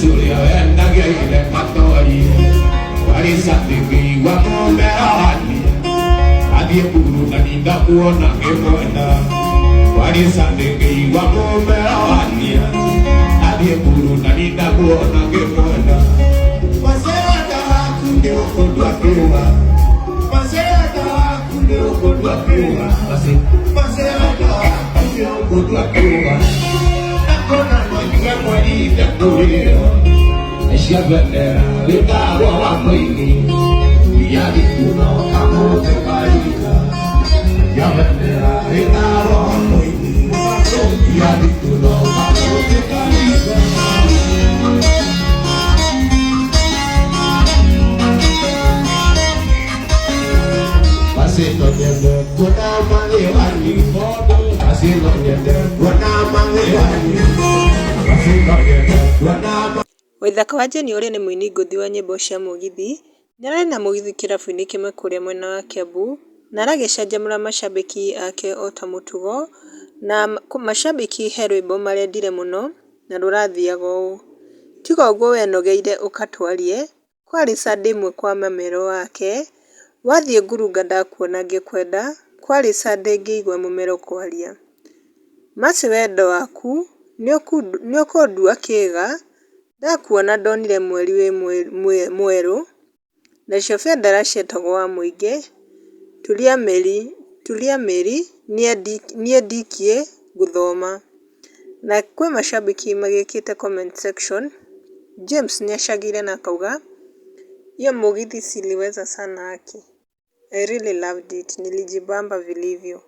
Mercy ũrĩa wendagia ithe matorie Warĩca ndĩngĩigua mũmera wania Athiĩ kuru na nindakuona ngĩmwenda Warĩca ndĩngĩigua mũmera wania Athiĩ kuru na nindakuona ngĩmwenda Macerata waku nĩ ũkũndua kĩũga Macerata waku nĩ ũkũndua kĩũga Macerata waku nĩ ũkũndua kĩũga Nakona no nyue mweri ndakũrĩo Cia bendera wĩtagwo wa mũini Ia gĩkuno kamũtĩ karika Ya bendera wĩtagwo wa mũini Ia gĩkuno kamũtĩ karika Pasito nyende kuona mawĩwani Pasito nyende kuona mawĩwani Pasito nyende kuona Waithaka wa Jane ũrĩa nĩ mũini ngũthi wa nyĩmbo cia mũgithi, nĩararĩ na mũgithi kĩrabu-inĩ kĩmwe kũrĩa mwena wa Kiambu na aragĩcanjamũra macambĩki ake ota mũtugo, na macambĩki he rwĩmbo marendire mũno na rũrathiaga ũũ, tiga ũguo wenogeire ũka twarie, kwarĩ Sunday ĩmwe kwa mamero wake, wathiĩ ngurunga ndakuona ngĩkwenda, kwarĩ Sunday ngĩigua mũmero kwaria, Mercy wendo waku nĩũkũndua kĩĩga, ndakuona ndonire mweri wĩ mwerũ, nacio bendera cietagwo wa mũingĩ, turia mĩri niĩ ndikiĩ gũthoma. Na kwĩ macambĩki magĩkĩte comment section, James nĩacangĩire na akauga, hiyo mũgithi si iliweza sana haki. I really loved it, nilijibamba vilivyo.